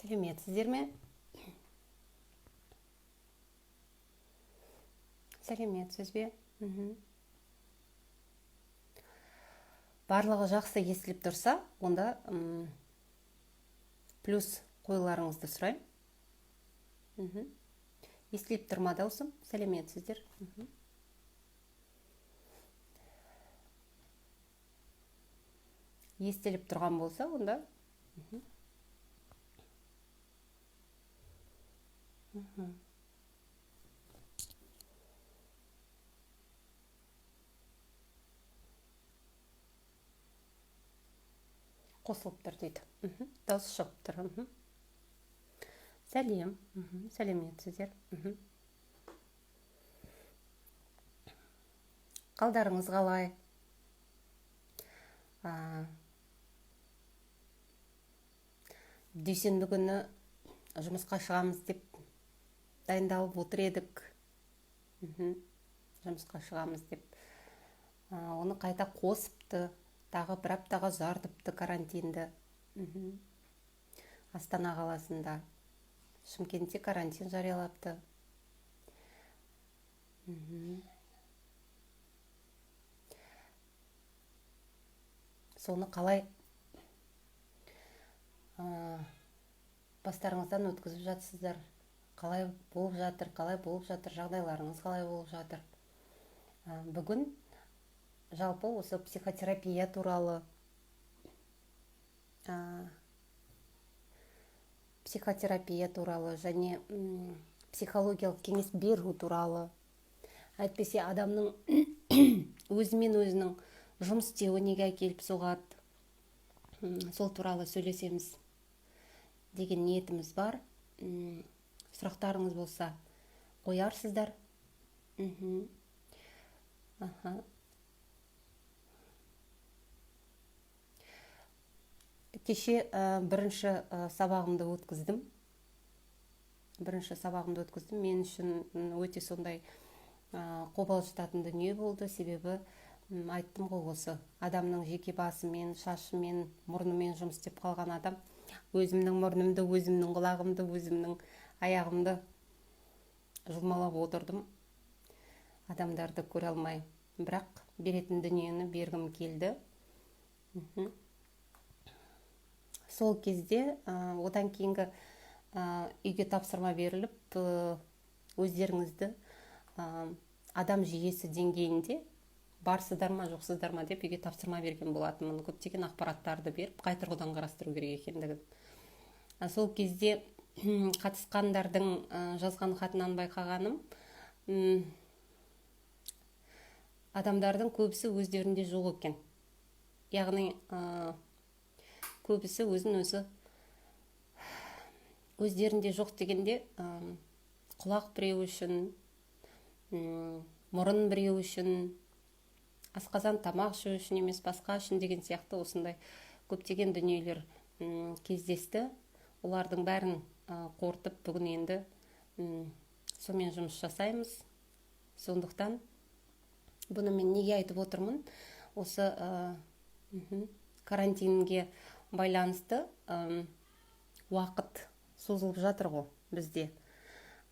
Сәлеметсіздер ме? Сәлеметсіз бе? Барлығы жақсы естіліп тұрса, онда плюс қоюларыңызды сұраймын. Естіліп тұр ма даусым? Сәлеметсіздер. Естіліп тұрған болса, онда. Қосылып тұр дейді. Дауыс шығып тұр. Сәлем. Сәлеметсіздер. Қалдарыңыз қалай? Дүйсенбі күні жұмысқа шығамыз деп дайындалып отыр едік. Жұмысқа шығамыз деп. Оны қайта қосыпты. Тағы бір аптаға ұзартыпты карантинді. Астана қаласында. Шымкентте карантин жариялапты. Соны қалай бастарыңыздан өткізіп жатсыздар? Қалай болып жатыр, қалай болып жатыр, жағдайларыңыз қалай болып жатыр? Бүгін жалпы осы психотерапия туралы, және психологиялық кеңес беру туралы, әйтпесе адамның өзімен өзінің жұмыс істеуі неге әкеліп соғады, сол туралы сөйлесеміз деген ниетіміз бар. Сұрақтарыңыз болса қоярсыздар. Кеше бірінші сабағымды өткіздім. Бірінші сабағымды өткіздім. Мен үшін өте сондай қобалжытатын дүние болды. Себебі айттым ғой, осы адамның жеке басымен, шашымен, мұрнымен жұмыс істеп қалған адам өзімнің мұрнымды, өзімнің құлағымды, өзімнің аяғымды жұлмалап отырдым. Адамдарды көре алмай. Бірақ беретін дүниені бергім келді. Сол кезде, одан кейінгі, үйге тапсырма беріліп, өздеріңізді, адам жүйесі деңгейінде барсыздар ма, жоқсыздар ма деп үйге тапсырма берген болатынмын. Көптеген ақпараттарды беріп, қай тұрғыдан қарастыру керек екендігін. Сол кезде қатысқандардың, жазған хатынан байқағаным, адамдардың көбісі өздерінде жоқ екен. Яғни, көбісі өзін өзі өздерінде жоқ дегенде, құлақ біреу үшін, мұрын біреу үшін, асқазан тамақ ішу үшін емес, басқа үшін деген сияқты осындай көптеген дүниелер, кездесті. Олардың бәрін, қорытып бүгін енді, сонымен жұмыс жасаймыз. Сондықтан бұны мен неге айтып отырмын? Осы, карантинге байланысты, уақыт созылып жатыр ғой бізде.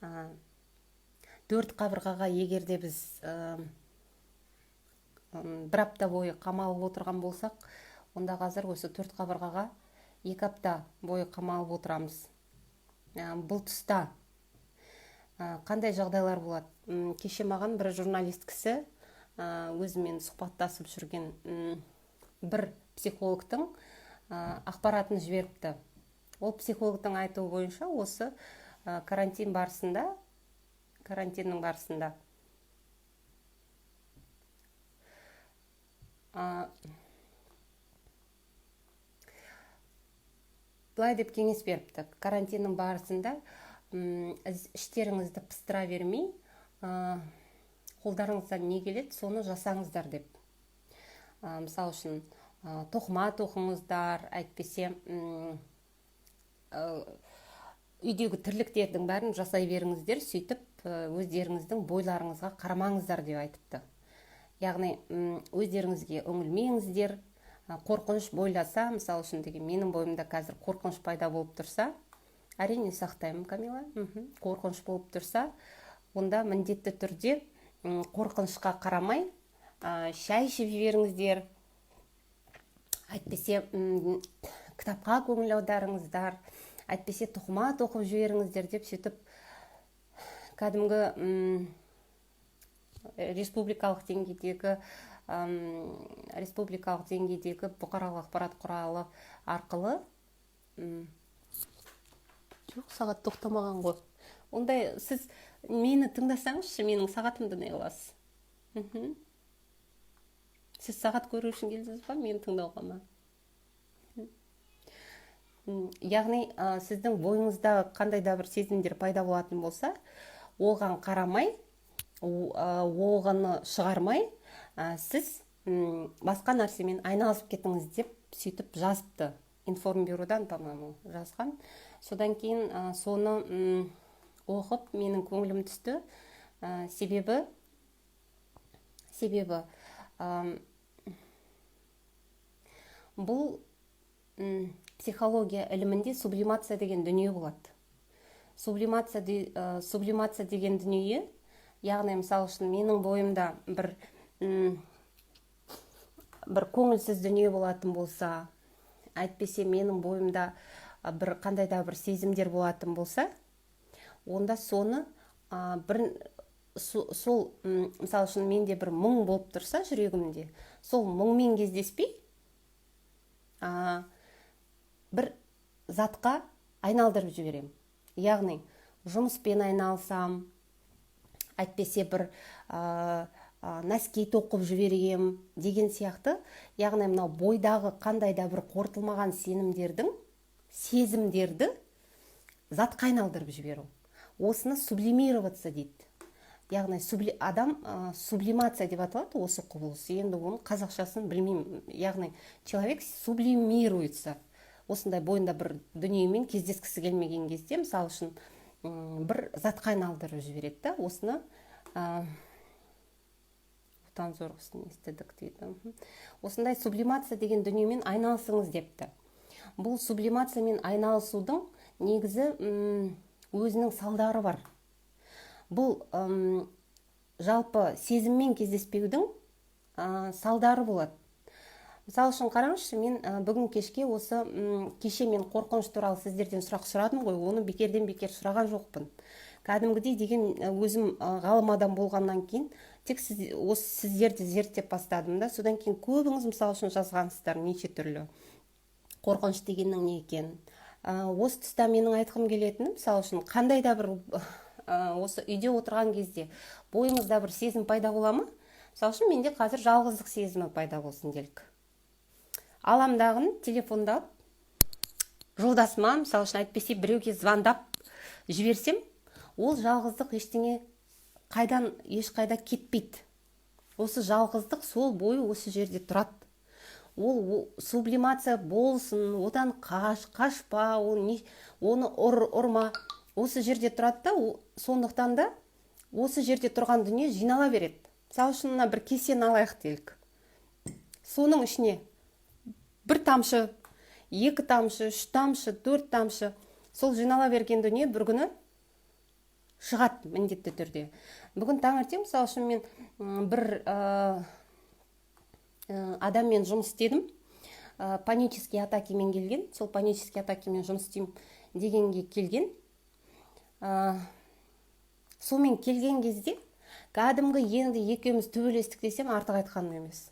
4 қабырғаға егер де біз, бір апта бойы қамалып отырған болсақ, онда қазір осы 4 қабырғаға 2 апта бойы қамалып отырамыз. Бұл тұста, қандай жағдайлар болады? Кеше маған бір журналист кісі, өзімен сұхбаттасып жүрген, бір психологтың, ақпаратын жіберіпті. Ол психологтың айтуы бойынша осы, карантин барысында, карантиннің барысында, былай деп кеңес беріпті. Карантиннің барысында, іштеріңізді пыстыра бермей, қолдарыңыздан не келеді, соны жасаңыздар деп. Мысал үшін, тоқыма тоқыңыздар, әйтпесе, үйдегі тірліктердің бәрін жасай беріңіздер, сөйтіп, өздеріңіздің бойларыңызға қарамаңыздар деп айтыпты. Яғни, өздеріңізге үңілмеңіздер, қорқыныш бойласа, мысал үшін деген менің бойымда қазір қорқыныш пайда болып тұрса, Әрине, сақтаймын, Камила. Қорқыныш болып тұрса, онда міндетті түрде қорқынышқа қарамай, шай ішіп жіберіңіздер, әйтпесе кітапқа көңіл аударыңыздар, әйтпесе тоқыма тоқып жіберіңіздер деп. Сөйтіп кәдімгі республикалық деңгейдегі бұқаралық ақпарат құралы арқылы. Жоқ, сағат тоқтамаған ғой. Ондай сіз мені тыңдасаңызшы, менің сағатымды не қыласыз? Сіз сағат көру үшін келдіңіз ба, мені тыңдауға ма? Яғни сіздің бойыңызда қандай да бір сезімдер пайда болатын болса, оған қарамай, оғаны шығармай, сіз басқа нәрсемен айналысып кетіңіз деп сөйтіп жазыпты. Информбюродан, по-моему, жазған. Содан кейін соны оқып, менің көңілім түсті. Себебі бұл психология ілімінде сублимация деген дүние болады. Сублимация деген дүние, яғни, мысалы үшін, менің бойымда бір көңілсіз дүние болатын болса, әйтпесе менің бойымда бір қандай да бір сезімдер болатын болса, онда соны бір сол, мысалы үшін, менде бір мұң болып тұрса жүрегімде, сол мұңмен кездеспей, бір затқа айналдырып жіберемін. Яғни жұмыспен айналысам, әйтпесе бір носки тоқып жіберем деген сияқты. Яғни мынау бойдағы қандай да бір қорытылмаған сенімдердің, сезімдерді затқа айналдырып жіберу, осыны сублимироваться дейді. Яғни адам сублимация деп аталады осы құбылыс. Енді оның қазақшасын білмеймін. Яғни человек сублимируется. Осындай бойында бір дүниемен кездескісі келмеген кезде, мысалы үшін, бір затқа айналдырып жібереді да осыны. Отан зорғысын естідік дейді. Осындай сублимация деген дүниемен айналысыңыз депті. Бұл сублимациямен айналысудың негізі өзінің салдары бар. Бұл жалпы сезіммен кездеспеудің салдары болады. Мысалы үшін, қараңызшы, мен бүгін кешке осы кеше мен қорқыныш туралы сіздерден сұрақ сұрадым ғой. Оны бекерден бекер сұраған жоқпын. Кәдімгідей деген өзім ғалым адам болғаннан кейін, тек осы сіздерді зерттеп бастадым да. Содан кейін көбіңіз, мысалы үшін, жазғансыздар неше түрлі қорқыныш дегеннің не екенін. Осы тұста менің айтқым келетіні, мысалы үшін, қандай да бір осы үйде отырған кезде бойыңызда бір сезім пайда бола ма? Мысалы үшін, менде қазір жалғыздық сезімі пайда болсын делік. Алам дағыны, телефонды алып, жолдасыма, мысалы үшін, әйтпесе біреуге звондап жіберсем, ол жалғыздық ештеңе қайдан, ешқайда кетпейді. Осы жалғыздық сол бойы осы жерде тұрады. Ол сублимация болсын, одан қаш, қашпа, ол не, оны ұр, ұрма, осы жерде тұрады да. Сондықтан да осы жерде тұрған дүние жинала береді. Мысалы үшін, мына бір кесені алайық делік. Соның ішіне бір тамшы, екі тамшы, үш тамшы, төрт тамшы, сол жинала берген дүние бір күні шығады міндетті түрде. Бүгін таңертең, мысалы үшін, мен бір адаммен жұмыс істедім. Панический атакамен келген. Сол панический атакамен жұмыс істеймін дегенге келген. Сонымен келген кезде кәдімгі енді екеуміз төбелестік десем, артық айтқаным емес.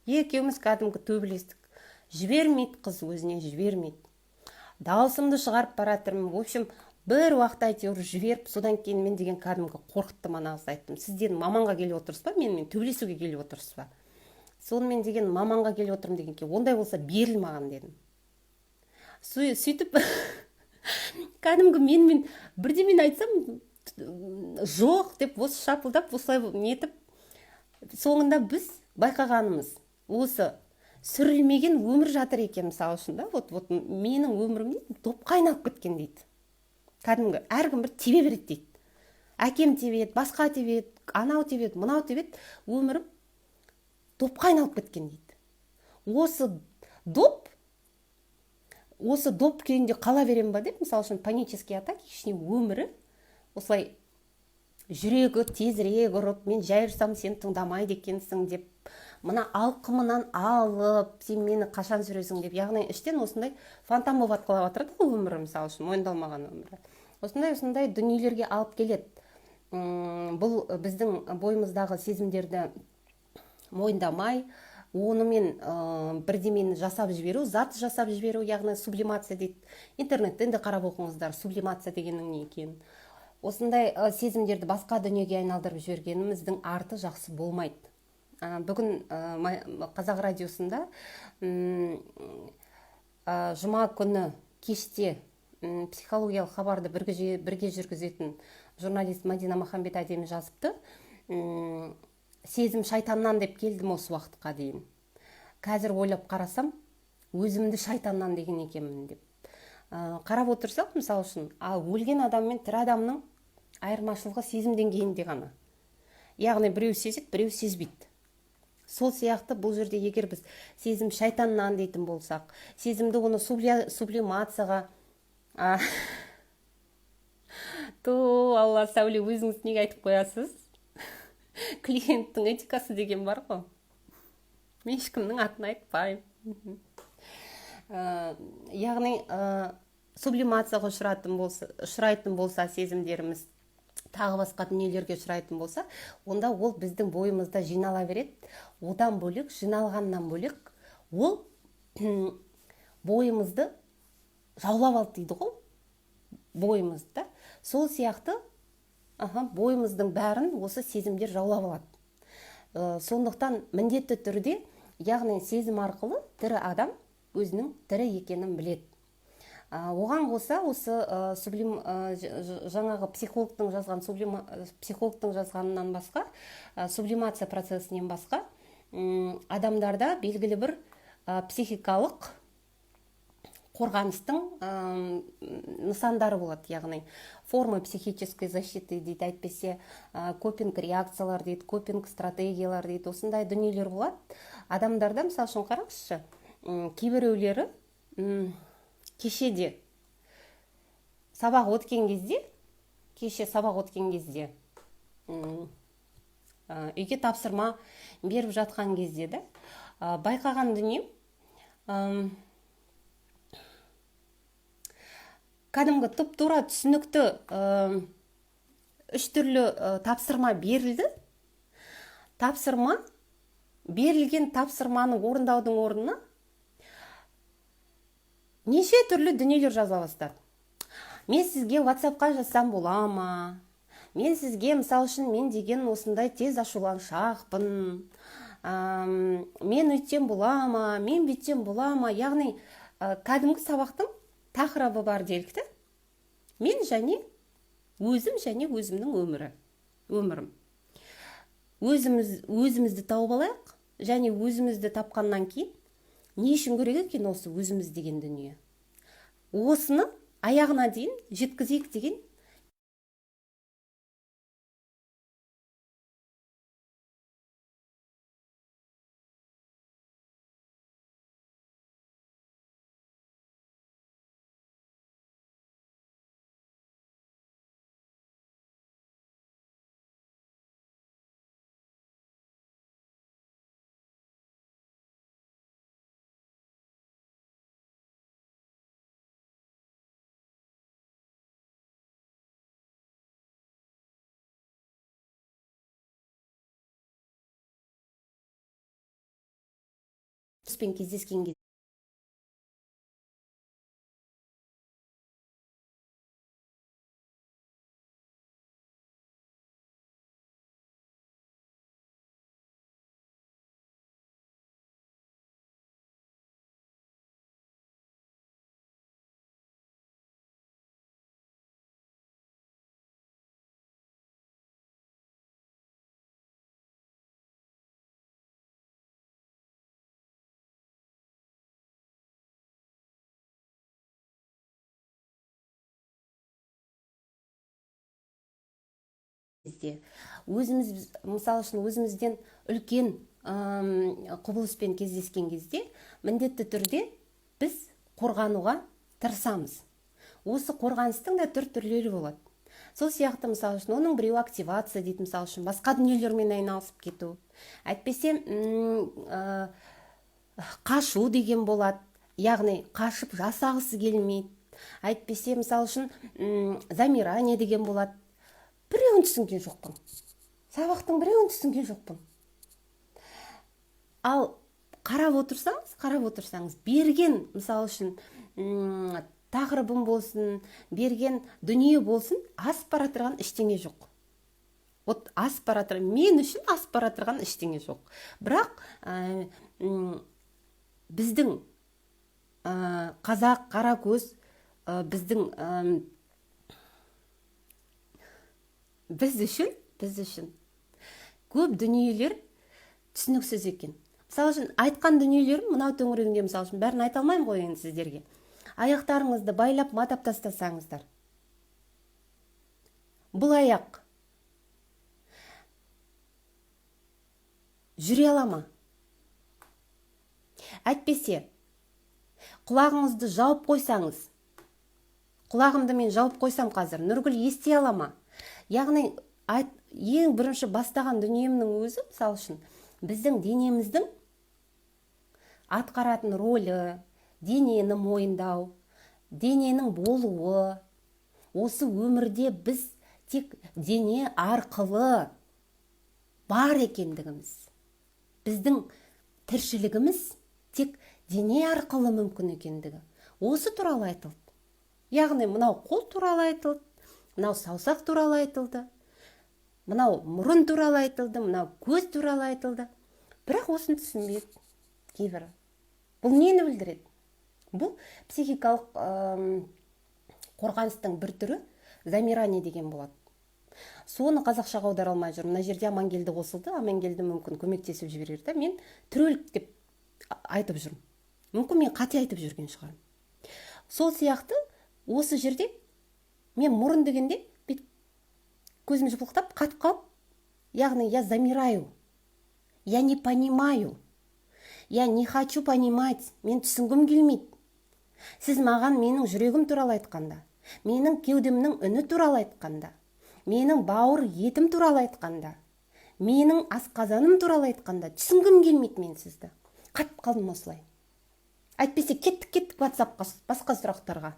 Екеуміз кәдімгі төбелестік. Жібермейді қыз, өзіне жібермейді. Даусымды шығарып бара жатырмын. В общем, бір уақытта әйтеуір жіберіп, содан кейін мен деген кәдімгі қорқыттым ана қызды. Айттым: «Сіз дедім, маманға келіп отырсыз ба, менімен төбелесуге келіп отырсыз ба?» Сонымен деген маманға келіп отырмын деген кейін, «Ондай болса, беріл маған», – дедім. Сөйтіп кәдімгі менімен бірдемені айтсам, жоқ деп, осы шапылдап, осылай нетіп, соңында біз байқағанымыз, осы сүрілмеген өмір жатыр екен, мысалы үшін, да. Вот менің өмірімде допқа айналып кеткен дейді. Кәдімгі әркім бір тебе береді дейді. Әкем тебеді, басқа тебеді, анау тебеді, мынау тебеді, өмірім допқа айналып кеткен дейді. Осы доп Осы доп күйінде қала беремін ба деп, мысалы үшін, панический атаки, ішіне өмірі осылай жүрегі тезірек ұрып, мен жай ұрсам, сен тыңдамайды екенсің деп, мына алқымынан алып, сен мені қашан сүресің деп, яғни іштен осындай фонтан болып атқылап жатыр да өмірі, мысалы үшін, мойындалмаған өмірі. Осындай дүниелерге алып келеді. Бұл біздің бойымыздағы сезімдерді мойындамай, онымен бірдемені жасап жіберу, зат жасап жіберу, яғни сублимация дейді. Интернеттен де қарап оқыңыздар, сублимация дегеннің не екенін. Осындай сезімдерді басқа дүниеге айналдырып жібергеніміздің арты жақсы болмайды. Бүгін Қазақ радиосында жұма күні кеште психологиялық хабарды бірге жүргізетін журналист Мадина Махамбет әдемі жазыпты. Сезім шайтаннан деп келдім осы уақытқа дейін. Қазір ойлап қарасам, өзімді шайтаннан деген екенмін деп. Қарап отырсақ, мысалы үшін, ал өлген адам мен тірі адамның айырмашылығы сезім деңгейінде ғана. Яғни біреу сезеді, біреу сезбейді. Сол сияқты бұл жерде егер біз сезім шайтаннан дейтін болсақ, сезімді оны сублимацияға, ту, Алла, Сәуле, өзіңіз неге айтып қоясыз? Клиенттің этикасы деген бар ғой. Мен ешкімнің атын айтпаймын. Яғни сублимацияға ұшырайтын болса сезімдеріміз, тағы басқа дүниелерге ұшырайтын болса, онда ол біздің бойымызда жинала береді. Одан бөлек, жиналғаннан бөлек, ол бойымызды жаулап алды дейді ғой, бойымызды да. Сол сияқты, бойымыздың бәрін осы сезімдер жаулап алады. Сондықтан міндетті түрде, яғни сезім арқылы тірі адам өзінің тірі екенін біледі. Оған қоса осы жаңағы психологтың жазған психологтың жазғанынан басқа, сублимация процесінен басқа, адамдарда белгілі бір психикалық қорғаныстың нысандары болады, яғни формы психической защиты дейді, әйтпесе копинг реакциялар дейді, копинг стратегиялар дейді, осындай дүниелер болады адамдарда. Мысалы үшін, қараңызшы, кейбіреулері кешеде сабақ өткен кезде, кеше сабақ өткен кезде, үйге тапсырма беріп жатқан кезде де, байқаған дүнием, кәдімгі тұп-тура түсінікті үш түрлі тапсырма берілді. Тапсырма берілген, тапсырманы орындаудың орнына неше түрлі дүниелер жаза бастады. Мен сізге WhatsAppқа жазсам бола ма? Мен сізге, мысал үшін, мен деген осындай тез ашуланшақпын. Мен өйтсем бола ма? Мен бүйтсем бола ма? Яғни, кәдімгі сабақтың тақырыбы бар делік те. Мен және өзім және өзімнің өмірім. Өзімізді тауып алайық, және өзімізді тапқаннан кейін не үшін керек екен осы өзіміз деген дүние? Осыны аяғына дейін жеткізейік деген құспен кездескен кезде өзіміз, мысалы үшін, өзімізден үлкен құбылыспен кездескен кезде міндетті түрде біз қорғануға тырысамыз. Осы қорғаныстың да түр-түрлері болады. Сол сияқты, мысалы үшін, оның біреуі активация дейді, мысалы үшін, басқа дүниелермен айналысып кету. Әйтпесе, қашу деген болады, яғни қашып жасағысы келмейді. Әйтпесе, мысалы үшін, замирание деген болады. Біреуін түсінген жоқпын. Сабақтың біреуін түсінген жоқпын. Ал қарап отырсаңыз, берген, мысалы үшін, тақырыбым болсын, берген дүние болсын, асып бара тұрған ештеңе жоқ. Вот асып бара тұрған, мен үшін асып бара тұрған ештеңе жоқ. Бірақ біздің қазақ қара көз, біздің біз үшін көп дүниелер түсініксіз екен. Мысалы үшін, айтқан дүниелерім мынау төңірегінде, мысалы үшін, бәрін айта алмаймын ғой енді сіздерге. Аяқтарыңызды байлап матап тастасаңыздар, бұл аяқ жүре ала ма? Әйтпесе, құлағыңызды жауып қойсаңыз, құлағымды мен жауып қойсам қазір, Нұргүл ести ала ма? Яғни, ең бірінші бастаған дүниемнің өзі, мысалы үшін, біздің денеміздің атқаратын рөлі, денені мойындау, дененің болуы, осы өмірде біз тек дене арқылы бар екендігіміз, біздің тіршілігіміз тек дене арқылы мүмкін екендігі, осы туралы айтылды. Яғни мынау қол туралы айтылды, мынау саусақ туралы айтылды, мынау мұрын туралы айтылды, мынау көз туралы айтылды. Бірақ осыны түсінбеді кейбірі. Бұл нені білдіреді? Бұл психикалық қорғаныстың бір түрі замирание деген болады. Соны қазақшаға аудара алмай жүрмін. Мына жерде Амангелді қосылды. Амангелді мүмкін көмектесіп жіберер да, мен түрелік деп айтып жүрмін. Мүмкін мен қате айтып жүрген шығармын. Сол сияқты осы жерде мен мұрын дегенде бүйтіп көзім жыпылықтап қатып қалып, яғни я замираю, я не понимаю, я не хочу понимать, мен түсінгім келмейді. Сіз маған менің жүрегім туралы айтқанда, менің кеудемнің үні туралы айтқанда, менің бауыр етім туралы айтқанда, менің асқазаным туралы айтқанда түсінгім келмейді мен сізді. Қатып қалдым осылай. Әйтпесе кеттік WhatsApp-қа, басқа сұрақтарға.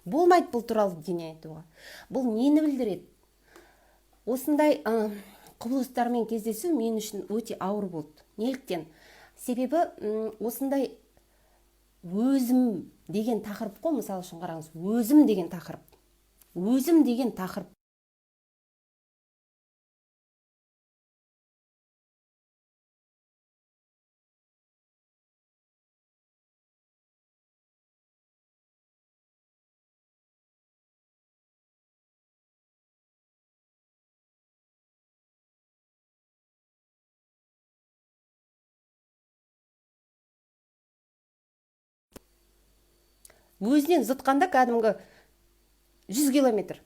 Болмайды бұл туралы дене айтуға. Бұл нені білдіреді? Осындай құбылыстармен кездесу мен үшін өте ауыр болды. Неліктен? Себебі осындай өзім деген тақырып қой, мысалы үшін қараңыз, өзім деген тақырып. Өзім деген тақырып. Өзінен зытқанда кәдімгі 100 километр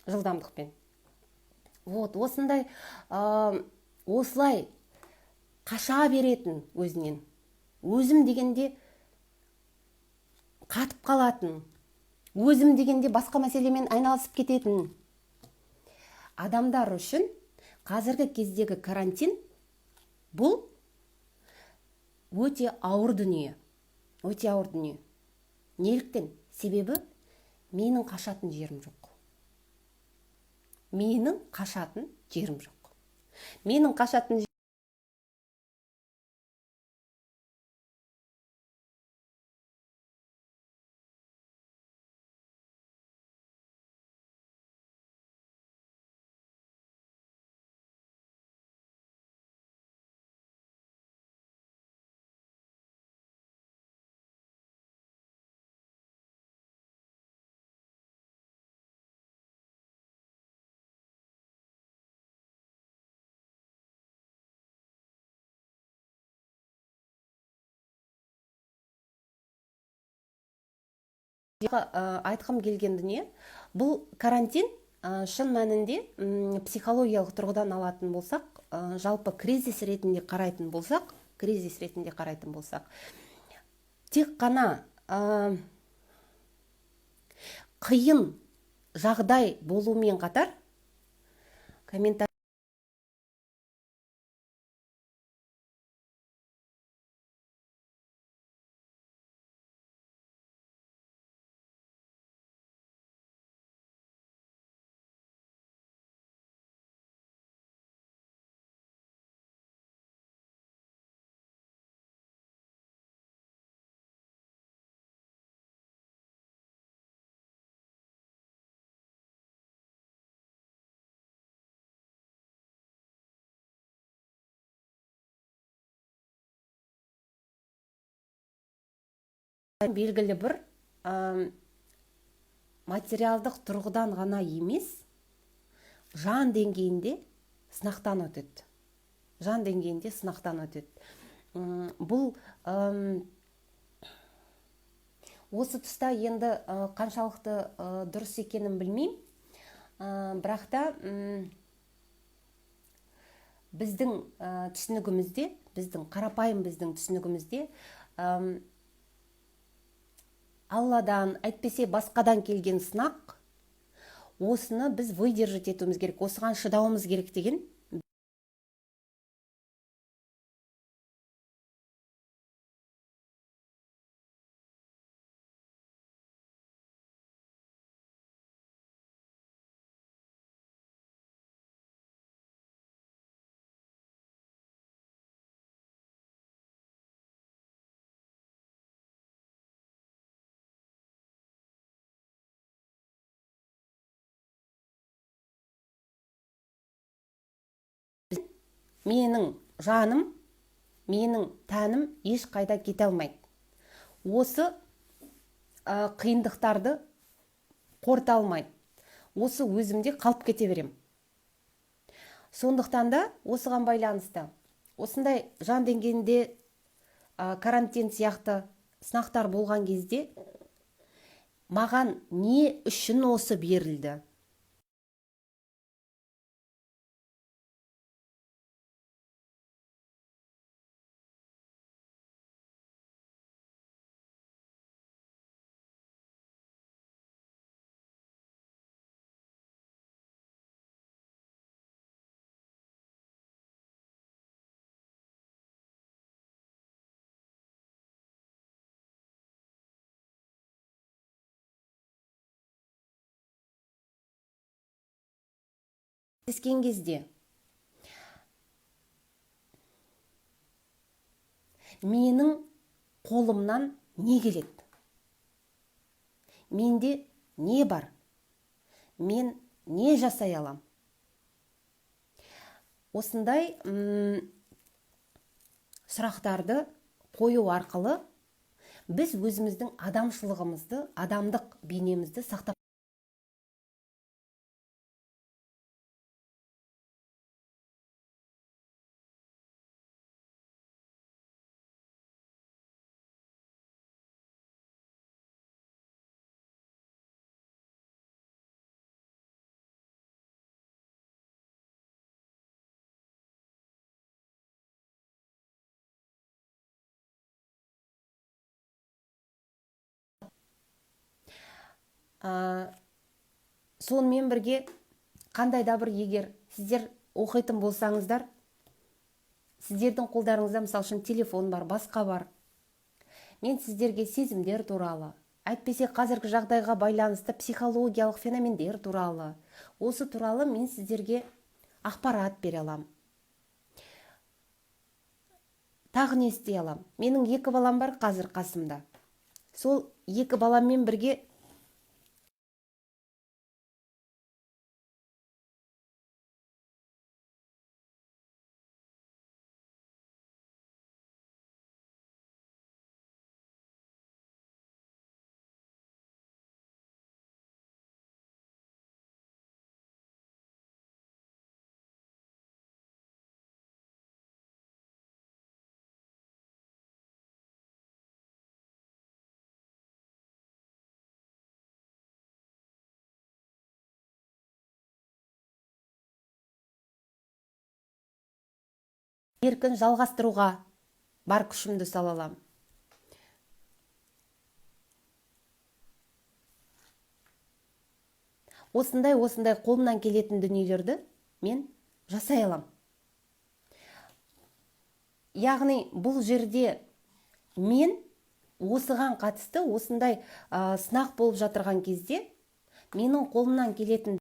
жылдамдықпен. Вот, осындай, осылай қаша беретін өзінен. Өзім дегенде қатып қалатын, өзім дегенде басқа мәселемен айналысып кететін адамдар үшін қазіргі кездегі карантин бұл өте ауыр дүние. Өте ауыр дүние. Неліктен? Себебі менің қашатын жерім жоқ. Менің қашатын жерім жоқ. Менің қашатын айтқым келген дүние, бұл карантин, шын мәнінде, психологиялық тұрғыдан алатын болсақ, жалпы кризис ретінде қарайтын болсақ, тек қана, қиын жағдай болумен қатар комментарий белгілі бір материалдық тұрғыдан ғана емес, жан деңгейінде сынақтан өтеді. Жан деңгейінде сынақтан өтеді. Бұл осы тұста енді қаншалықты дұрыс екенін білмеймін. Бірақ та біздің түсінігімізде, біздің қарапайым біздің түсінігімізде Алладан, әйтпесе басқадан келген сынақ, осыны біз выдержать етуіміз керек, осыған шыдауымыз керек деген менің жаным, менің тәнім ешқайда кете алмайды. Осы қиындықтарды қорыта алмайды. Осы өзімде қалып кете берем. Сондықтан да осыған байланысты осындай жан деңгейінде карантин сияқты сынақтар болған кезде маған не үшін осы берілді? Кезде менің қолымнан не келеді? Менде не бар? Мен не жасай алам? Осындай сұрақтарды қою арқылы біз өзіміздің адамшылығымызды, адамдық бейнемізді сақтап сонымен бірге қандай да бір егер сіздер оқитын болсаңыздар, сіздердің қолдарыңызда мысал үшін телефон бар, басқа бар. Мен сіздерге сезімдер туралы, әйтпесе қазіргі жағдайға байланысты психологиялық феномендер туралы, осы туралы мен сіздерге ақпарат бере алам. Тағы не істей алам? Менің 2 балам бар қазір қасымда. Сол 2 баламмен бірге еркін жалғастыруға бар күшімді сала алам. Осындай, осындай қолымнан келетін дүниелерді мен жасай аламын. Яғни бұл жерде мен осыған қатысты осындай сынақ болып жатырған кезде менің қолымнан келетін